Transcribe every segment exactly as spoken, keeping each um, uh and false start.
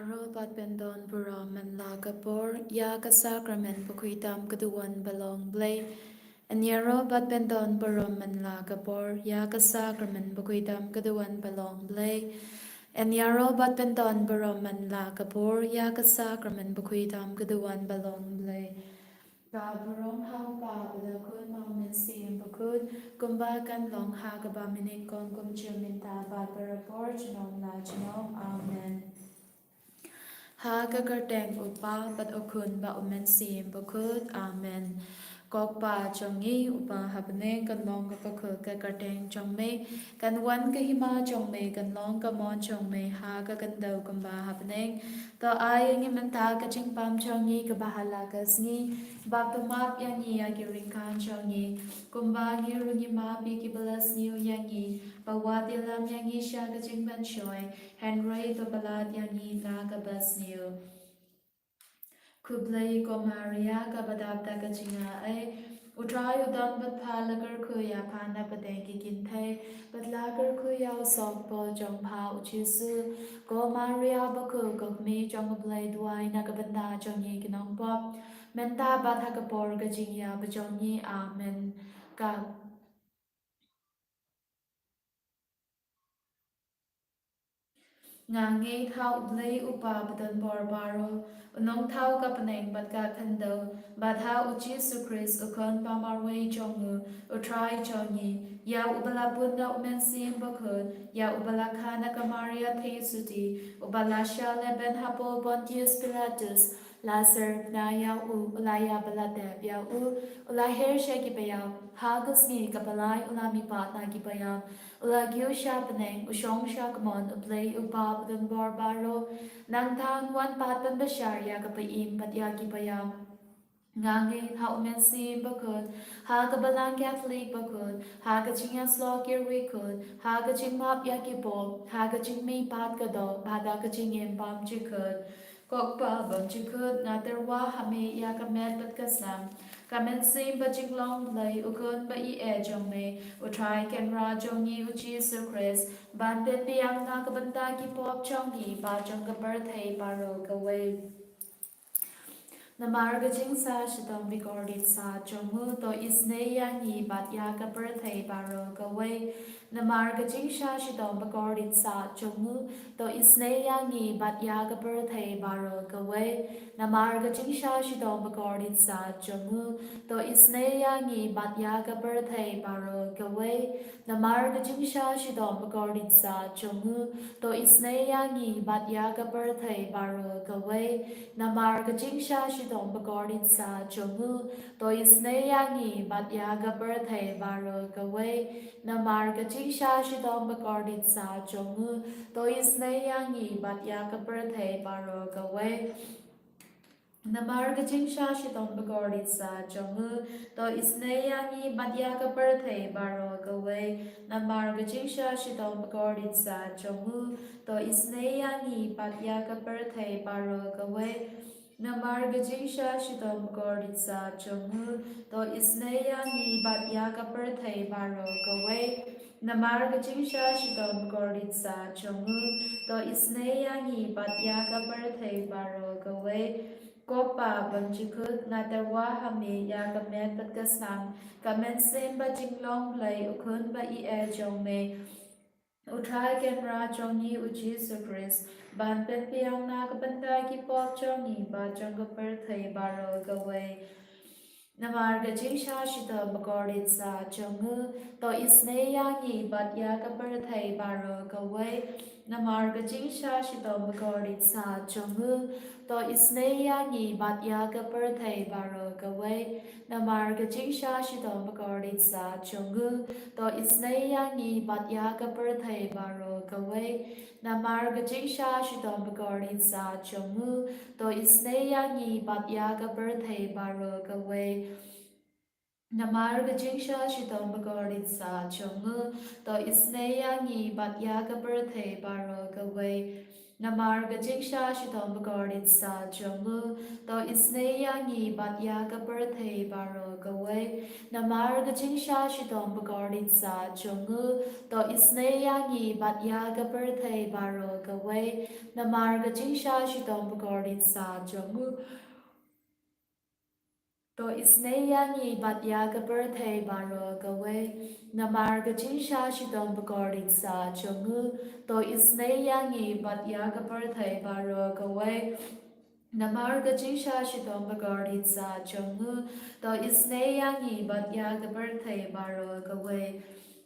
Ïaroh bad pyndon burom man la ka por ïa ka sakramen bakhuid tam ka duwan ba long Blei. Ïaroh bad pyndon burom man la ka por ïa ka sakramen bakhuid tam ka duwan ba long Blei. Ïaroh bad pyndon burom man la ka por ïa ka sakramen bakhuid tam ka duwan ba long Blei. Ka burom ha u Kpa bad ha u Khun bad ha u Mynsiem Bakhuid, kumba kan long ha kaba mynnyngkong, kum junom mynta bad barabor, junom la junom. Amen. Ha ka kyrteng u Kpa bad u Khun bad u Mynsiem Bakhuid. Amen. Ko Kpa jong ngi uba ha bneng, kan long ka bakhuid ka kyrteng jong me, kan wan ka hima jong me, kan long ka mon jong me ha ka khyndew kumba ha bneng. To ai ïa ngi mynta ka jingpam jong ngi kaba ha la ka sngi, bad to map ïa ngi ïa ki ryngkang jong ngi, kumba ngi ruh ngi map ïa kiba la sniew ïa ngi, bad wat ïalam ïa ngi sha ka jingpynshoi, hynrei to pyllait ïa ngi na kaba sniew. Khublei ko Maria kaba dap da ka jingaiei, u Trai u don bad pha, la kyrkhu ïa pha na pdeng ki kynthei, bad la kyrkhu ïa u sohpop jong pha u Jisu. Ko Maria bakhuid, ko Kmie jong u Blei, duwai na ka bynta jong ngi ki nongpop, mynta bad ha ka por ka jingïap jong ngi. Amen. Ka Nga ngeit ha u Blei u Kpa badonbor baroh, u nongthaw ka bneng bad ka khyndew, bad ha u Jisu Khrist u Khun ba marwei jong u, u Trai jong ngi, ïa uba la bun na u Mynsiem Bakhuid, ïa uba la kha na ka Maria Theisotti, uba la shah lehbeiñ hapoh Pontius Pilatus, la syrpna ïa u, u la ïa ba la dep ïa u, u la her sha kiba ïap, ha ka sngi kaba lai u la mihpat na kiba ïap, u la kiew sha bneng, u shong sha kamon u Blei u Kpa badonbor baroh. Nangta un wan pat ban bishar ïa kaba im bad ïa kiba ïap. Nga ngeit ha u Mynsiem Bakhuid, ha ka Balang Katholik bakhuid, ha ka jingïasyllok ïarwei khuid, ha ka jingmap ïa ki pop, ha ka jingmihpat ka doh, bad ha ka jingim bymjukut. Ko Kpa bymjukut, nga tyrwa ha me ïa ka met bad ka snam, ka Mynsiem Bajinglong Blei, u Khun ba ïeit jong me, u Trai Kynrad jong ngi u Jisu Khrist, ban pynbiang na ka bynta ki pop jong ngi bad jong ka pyrthei baroh kawei. Namar ka jingshah shitom bakordit sah jong u, to isynei ïa ngi bad ïa ka pyrthei baroh kawei. Namar ka jingshah shitom bakordit sah jong u, to isynei ïa ngi bad ïa ka pyrthei baroh kawei. Namar ka jingshah shitom bakordit sah jong u, to isynei ïa ngi bad ïa ka pyrthei baroh kawei. Namar ka jingshah shitom bakordit sah jong u, to isynei ïa ngi bad ïa ka pyrthei baroh kawei. Namar ka jingshah shitom bakordit sah jong u, to isynei ïa ngi bad ïa ka pyrthei baroh kawei. Namar ka jingshah shitom bakordit sah jong u, to isynei ïa ngi bad ïa ka pyrthei baroh kawei. Namar ka jingshah shitom bakordit sah jong u, to isynei ïa ngi bad ïa ka pyrthei baroh kawei. Namar ka jingshah shitom bakordit sah jong u, to isynei ïa ngi bad ïa ka pyrthei baroh kawei. Namar ka jingshah shitom bakordit sah jong u, to isynei ïa ngi bad ïa ka pyrthei baroh kawei. Namar ka jingshah shitom bakordit sah jong u, to isynei ïa ngi bad ïa ka pyrthei baroh kawei. Ko Kpa bymjukut, nga tyrwa ha me ïa ka met bad ka snam, ka Mynsiem Bajinglong Blei, u Khun ba ïeit jong me, u Trai Kynrad jong ngi u Jisu Khrist, ban pynbiang na ka bynta ki pop jong ngi bad jong ka pyrthei baroh kawei. Namar ka jingshah shitom bakordit sah jong u, to isynei ïa ngi bad ïa ka pyrthei baroh kawei. Namar ka jingshah shitom bakordit sah jong u, to isynei ïa ngi bad ïa ka pyrthei baroh kawei. Namar ka jingshah shitom bakordit sah jong u, to isynei ïa ngi bad ïa ka pyrthei baroh kawei. Namar ka jingshah shitom bakordit sah jong u, to isynei ïa ngi bad ïa ka pyrthei baroh kawei. Namar ka jingshah shitom bakordit sah jong u, to isynei ïa ngi bad ïa ka pyrthei baroh kawei. Namar ka jingsha shitom bakordit sa jong u, to isnei ïa ngi bad ïa ka pyrthei baroh kawei. Namar ka jingsha shitom bakordit sa jong u, to isnei ïa ngi bad ïa ka pyrthei baroh kawei. Namar ka jingsha shitom bakordit sa jong u, to isnei ïa ngi bad ïa ka pyrthei baroh kawei. Namar ka jingsha shitom bakordit sa jong u, to isnei ïa ngi bad ïa ka pyrthei baroh kawei. Namar ka jingsha shitom bakordit sa jong u, to isnei ïa ngi bad ïa ka pyrthei baroh kawei.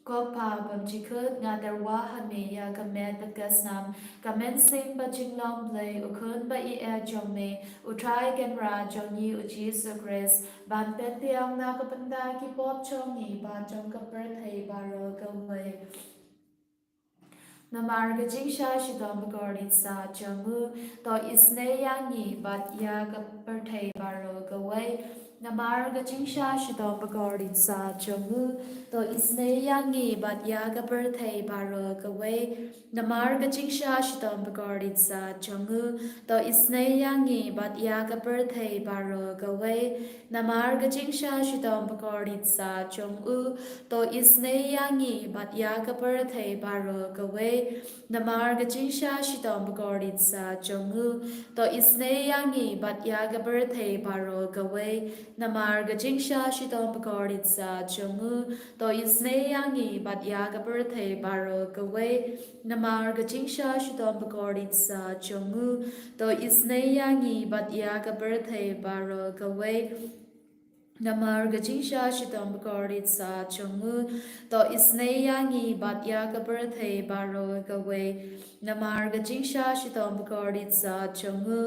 Ko Pa bymjukut, nga tyrwa ha me ïa ka met bad ka snam, ka mynsiem bad jinglong Blei, u Khun ba ïeit jong me, u Trai Kynrad jong ngi u Jisu Khrist, ban pynbiang na ka bynta ki pop jong ngi bad jong ka pyrthei baroh kawei. Namar ka jingsha shitom bakordit sa jong u, to isnei ïa ngi bad ïa ka pyrthei baroh kawei. Namar ka jingsha shitom bakordit sa jong u, to isnei ïa ngi bad ïa ka pyrthei baroh kawei. Namar ka jingsha shitom bakordit sa jong u, to isnei ïa ngi bad ïa ka pyrthei baroh kawei. Namar ka jingsha shitom bakordit sa jong u, to isnei ïa ngi bad ïa ka pyrthei baroh kawei. Namar ka jingsha shitom bakordit sa jong u, to isnei ïa ngi bad ïa ka pyrthei baroh kawei. Namar ka jingsha shitom bakordit sa jong u, to isnei ïa ngi bad ïa ka pyrthei baroh kawei. Namar ka jingsha shitom bakordit sa jong u, to isnei ïa ngi bad ïa ka pyrthei baroh kawei. Namar ka jingsha shitom bakordit sa jong u, to isnei ïa ngi bad ïa ka pyrthei baroh kawei. Namar ka jingsha shitom bakordit sa jong u,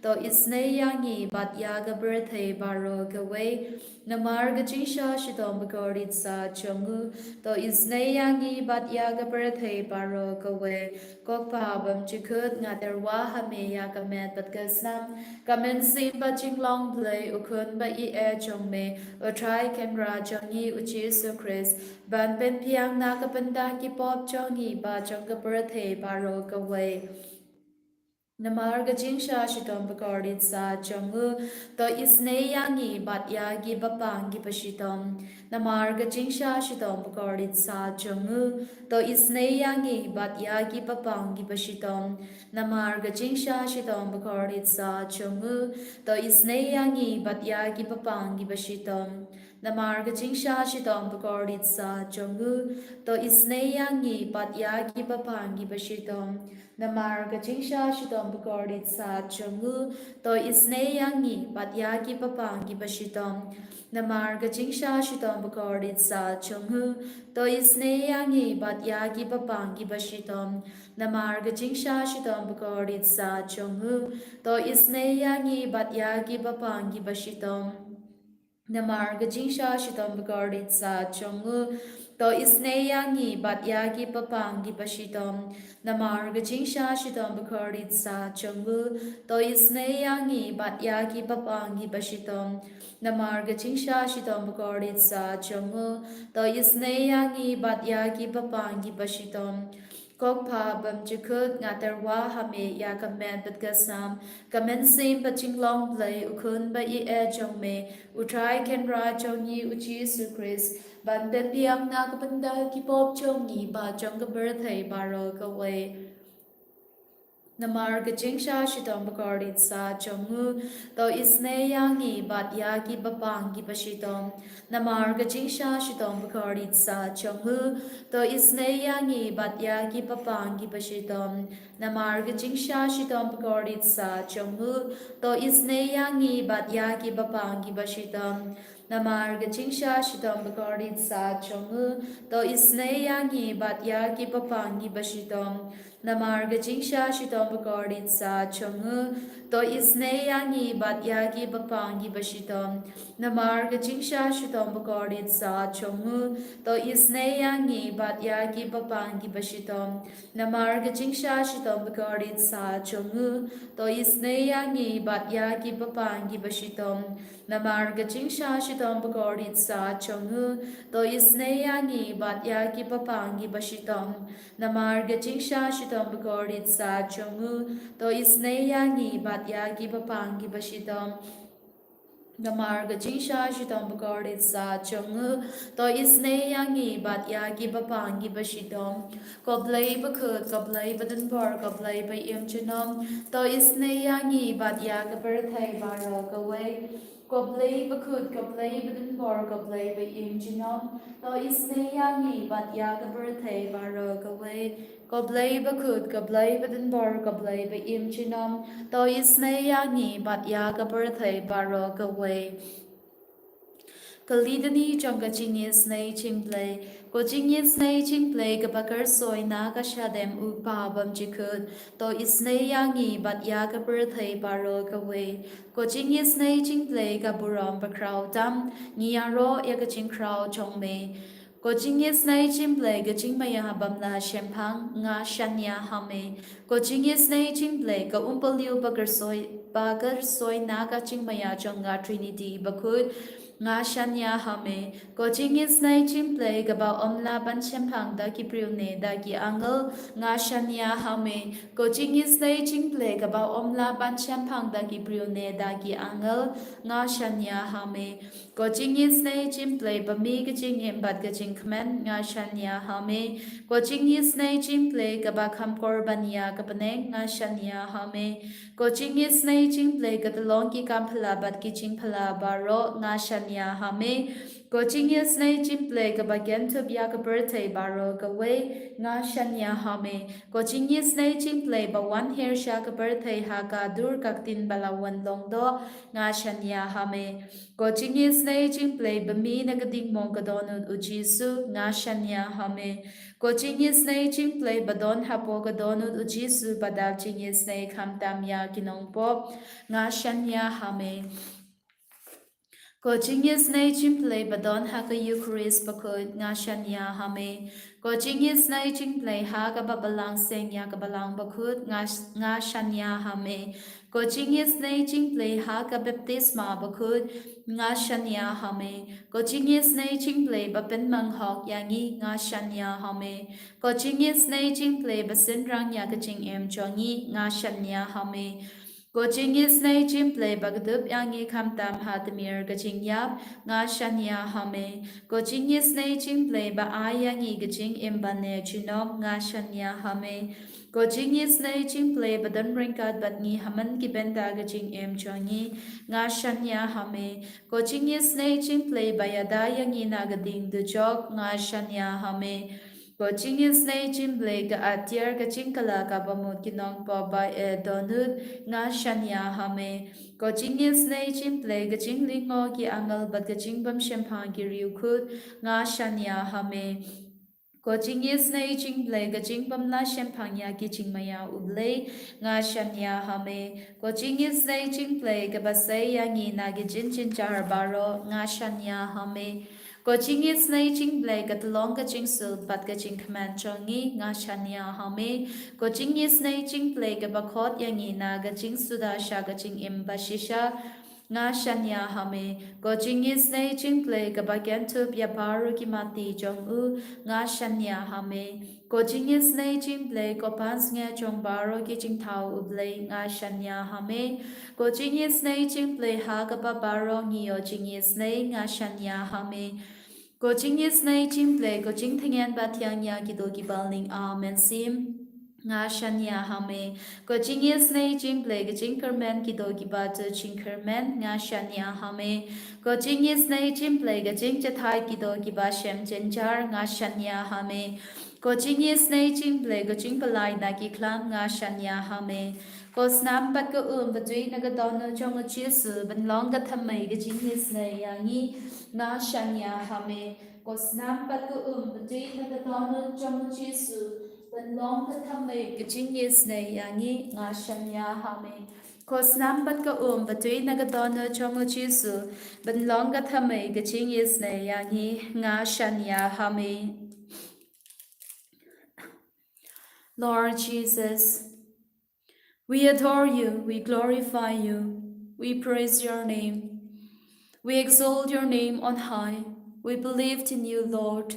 to isnei ïa ngi bad ïa ka pyrthei baroh kawei. Namar ka jingsha shitom bakordit sa jong u, to isnei ïa ngi bad ïa ka pyrthei baroh kawei. Ko Pa bymjukut, nga tyrwa ha me ïa ka met bad ka snam, ka mynsiem bad jinglong Blei, u Khun ba ïeit jong me, u Trai Kynrad jong ngi u Jisu Khrist, ban pynbiang na ka bynta ki pop jong ngi bad jong ka pyrthei baroh kawei. Namar ka jingsha shitom bakordit sa jong u, to isnei ïa ngi bad ïa ki bapang ki bashitom. Namar ka jingsha shitom bakordit sa jong u, to isnei ïa ngi bad ïa ki bapang ki bashitom. Namar ka jingsha shitom bakordit sa jong u, to isnei ïa ngi bad ïa ki bapang ki bashitom. Namar ka jingsha shitom bakordit sa jong u, to isnei ïa ngi bad ïa ki bapang ki bashitom. Namar ka jingsha shitom bakordit sa jong u, to isnei ïa ngi bad ïa ki bapang ki bashitom. Namar ka jingsha shitom bakordit sa jong u, to isnei ïa ngi bad ïa ki bapang ki bashitom. Namar ka jingsha shitom bakordit sa jong u, to isnei ïa ngi bad ïa ki bapang ki bashitom. Namar ka jingsha shitom bakordit sa jong u, to isnei ïa ngi bad ïa ki bapang ki bashitom. Namar ka jingsha shitom bakordit sa jong u, to isnei ïa ngi bad ïa ki bapang ki bashitom. Namar ka jingsha shitom bakordit sa jong u, to isnei ïa ngi bad ïa ki bapang ki bashitom. Ko Pa bymjukut, nga tyrwa ha me ïa ka met bad ka snam, ka mynsiem bad jinglong Blei, u Khun ba ïeit jong me, u Trai Kynrad jong ngi u Jisu Khrist, ban pynbiang na ka bynta ki pop jong ngi bad jong ka pyrthei baroh kawei. Namar ka jingsha shitom bakordit sa jong u, to isnei ïa ngi bad ïa ki bapang ki bashitom. Namar ka jingsha shitom bakordit sa jong u, to isnei ïa ngi bad ïa ki bapang ki bashitom. Namar ka jingsha shitom bakordit sa jong u, to isnei ïa ngi bad ïa ki bapang ki bashitom. Namar ka jingsha shitom bakordit sa jong u, to isnei ïa ngi bad ïa ki bapang ki bashitom. Namar ka jingsha shitom bakordit sa jong u, to isnei ïa ngi bad ïa ki bapang ki bashitom. Namar ka jingsha shitom bakordit sa jong u, to isnei ïa ngi bad ïa ki bapang ki bashitom. Namar ka jingsha shitom bakordit sa jong u, to isnei ïa ngi bad ïa ki bapang ki bashitom. Namar ka jingsha shitom bakordit sa jong u, to isnei ïa ngi bad ïa ki bapang ki bashitom. Namar ka jingsha shitom shitom bakordit sa jong u, to isynei ïa ngi bad ïa ki bapang ki bashitom. Namar ka jingsha shitom bakordit sa jong u, to isynei ïa ngi bad ïa ki bapang ki bashitom. Ko Blei bakut, ko Blei badonbor, ko Blei ba im junom, to isynei ïa ngi bad ïa ka pyrthei baroh kawei. Ko Blei bakut, ko Blei badonbor, ko Blei ba im junom, to isynei ïa ngi bad ïa ka pyrthei baroh kawei. Ko Blei bakut, ko Blei badonbor, ko Blei ba im junom, to isynei ïa ngi bad ïa ka pyrthei baroh kawei. Ka litany jong ka jingisynei jingblei. Ko jingisynei jingblei kaba kyrsoi na ka shadem u Kpa bymjukut, to isynei ïa ngi bad ïa ka pyrthei baroh kawei. Ko jingisynei jingblei ka burom bakhraw tam, ngi ïaroh ïa ka jingkhraw jong me. Ko jingisynei jingblei ka jingmaïa bym lah shemphang, nga shaniah ha me. Ko jingisynei jingblei ka umpohliew ba kyrsoi, ba kyrsoi na ka jingmaïa jong nga Trinity bakut, nga shaniah ha me. Ko jingisynei jingblei kaba ym lah ban shemphang da ki briew ne da ki angel, nga shaniah ha me. Ko jingisynei jingblei kaba ym lah ban shemphang da ki briew ne da ki angel, nga shaniah ha me. Ko jingisynei jingblei ba mih ka jingim bad ka jingkmen, nga shaniah ha me. Ko jingisynei jingblei kaba kham kor ban ïa ka bneng, nga shaniah ha me. Ko jingisynei jingblei ka tyllong ki kam phylla bad ki jingphylla baroh, nga shaniah ha me. Ko jingisynei jingblei kaba kynthup ïa ka pyrthei baroh kawei, nga shaniah ha me. Ko jingisynei jingblei ba wan hiar sha ka pyrthei ha ka dur ka ktien ba la wan long doh, nga shaniah ha me. Ko jingisynei jingblei ba mih na ka dingmong ka dohnud u Jisu, nga shaniah ha me. Ko jingisynei jingblei ba don hapoh ka dohnud u Jisu ba dap jingisynei khamtam ïa ki nongpop, nga shaniah ha me. Ko jingisynei jingblei ba don ha ka Eukharist bakut, nga shaniah ha me. Ko jingisynei jingblei ha kaba balang seng ïa ka balang bakut, nga, nga shaniah ha me. Ko jingisynei jingblei ha ka baptisma bakut, nga shaniah ha me. Ko jingisynei jingblei ba pynmang hok ïa ngi, nga shaniah ha me. Ko jingisynei jingblei ba synrang ïa ka jingim jong ngi, nga shaniah ha me. Ko jingisynei jingblei ba kdup ïa ngi khamtam ha tmier ka jingïap, nga shaniah ha me. Ko jingisynei jingblei ba ai ïa ngi ka jingim ba ne junom, nga shaniah ha me. Ko jingisynei jingblei ba don ryngkat bad ngi ha man ki bynta ka jingim jong ngi, nga shaniah ha me. Ko jingisynei jingblei ba ïada ïa ngi na ka ding dujok, nga shaniah ha me. Ko jingisynei jingblei ka atiar ka jingkylla kaba mut ki nongpop ba eh dohnud, nga shaniah ha me. Ko jingisynei jingblei ka jinglyngngoh ki angel bad ka jingbymshemphang ki riewkhuid, nga shaniah ha me. Ko jingisynei jingblei ka jingbymlah shemphang ïa ki jingmaïa u Blei, nga shaniah ha me. Ko jingisynei jingblei kaba sei ïa ngi na ki jingjynjar baroh, nga shaniah ha me. Ko jingisynei jingblei ka tyllong ka jingsuk bad ka jingkmen jong ngi, nga shaniah ha me. Ko jingisynei jingblei kaba khot ïa ngi na ka jingsuda sha ka jingim bashisha, nga shaniah ha me. Ko jingisynei jingblei kaba kynthup ïa baroh ki mati jong u, nga shaniah ha me. Ko jingisynei jingblei ko pansngiat jong baroh ki jingthaw u Blei, nga shaniah ha me. Ko jingisynei jingblei ha kaba baroh ngi ïoh jingisynei, nga shaniah ha me. Ko jingisynei jingblei ko jingthngen ba thiang ïa kito ki balang mynsiem, nga shaniah ha me. Ko jingisynei jingblei ka jingkyrmen kito kiba tu jingkyrmen, nga shaniah ha me. Ko jingisynei jingblei ka jingjahthait kito kiba shem jynjar, nga shaniah ha me. Ko jingisynei jingblei ka jingpyllait na ki khlam, nga shaniah ha me. Ko snam bad ka um ba tui na ka dohnud jong u Jisu ban long ka thymmei ka jingisynei ïa ngi, nga shaniah ha me. Ko snam bad ka um ba tui na ka dohnud jong u Jisu ban long ka thymmei ka jingisynei ïa ngi, nga shaniah ha me. Ko snam bad ka um ba tui na ka dohnud jong u Jisu ban long ka thymmei ka jingisynei ïa ngi, nga shaniah ha me. Lord Jesus, we adore you, we glorify you, we praise your name. We exalt your name on high. We believed in you, Lord.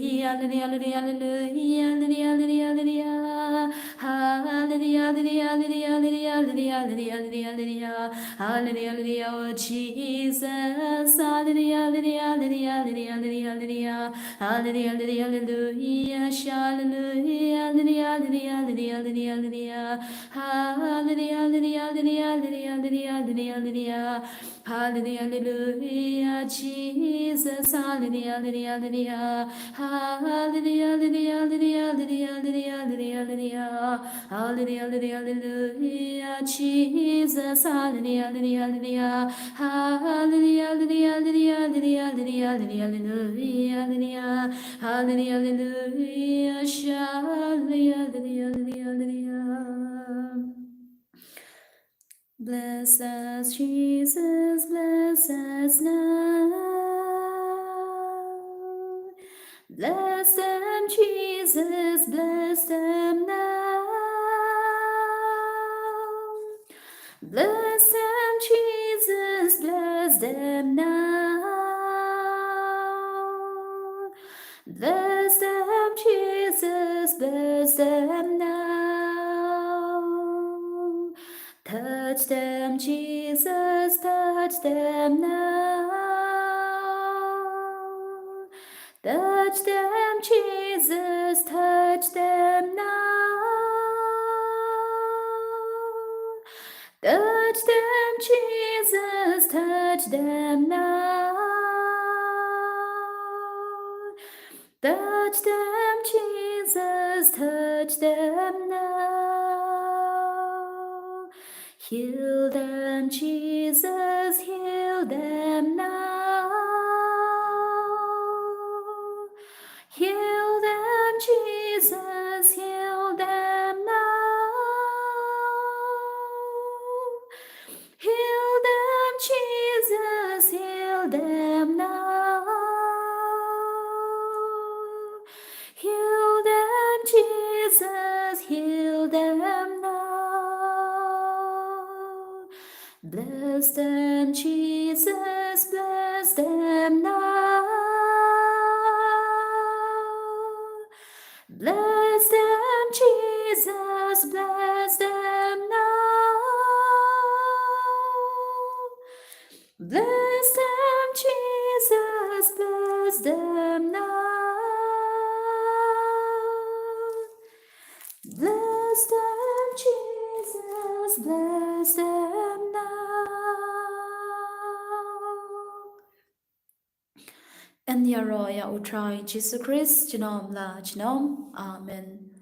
Hallelujah, hallelujah, hallelujah, hallelujah, hallelujah, hallelujah. Hallelujah, hallelujah, hallelujah, hallelujah, hallelujah, hallelujah. Hallelujah, hallelujah, oh Jesus. Hallelujah, hallelujah, hallelujah, hallelujah, hallelujah, hallelujah. Hallelujah, hallelujah, hallelujah, hallelujah, hallelujah, hallelujah, hallelujah, hallelujah. Hallelujah, hallelujah, hallelujah, hallelujah, hallelujah, hallelujah, hallelujah. Hallelujah, hallelujah, Jesus. Hallelujah, hallelujah, hallelujah. Hallelujah, hallelujah, hallelujah, hallelujah, hallelujah, hallelujah. Hallelujah, hallelujah, hallelujah, Jesus. Hallelujah, hallelujah, hallelujah. Hallelujah, hallelujah, hallelujah, hallelujah, hallelujah, hallelujah, hallelujah. Hallelujah, hallelujah, hallelujah, hallelujah, hallelujah. Bless us, Jesus, bless us now. Bless them, Jesus, bless them now. Bless them, Jesus, bless them now. Bless them, Jesus, bless them now. Touch them, Jesus, touch them now. Touch them, Jesus, touch them now. Touch them, Jesus, touch Touch them now. Touch them, Jesus, touch them now. Heal them, Jesus, heal them now. Heal them, Jesus, heal them now. Heal them, Jesus, heal them now. Heal them, Jesus, heal them now. Bless them, Jesus, bless them now. Bless them, Jesus, bless them now. Bless them, Jesus, bless them now. Bless them, Jesus, bless them now. Yn ïaroh ïa U Trai Jisu Khrist junom la junom. Amen.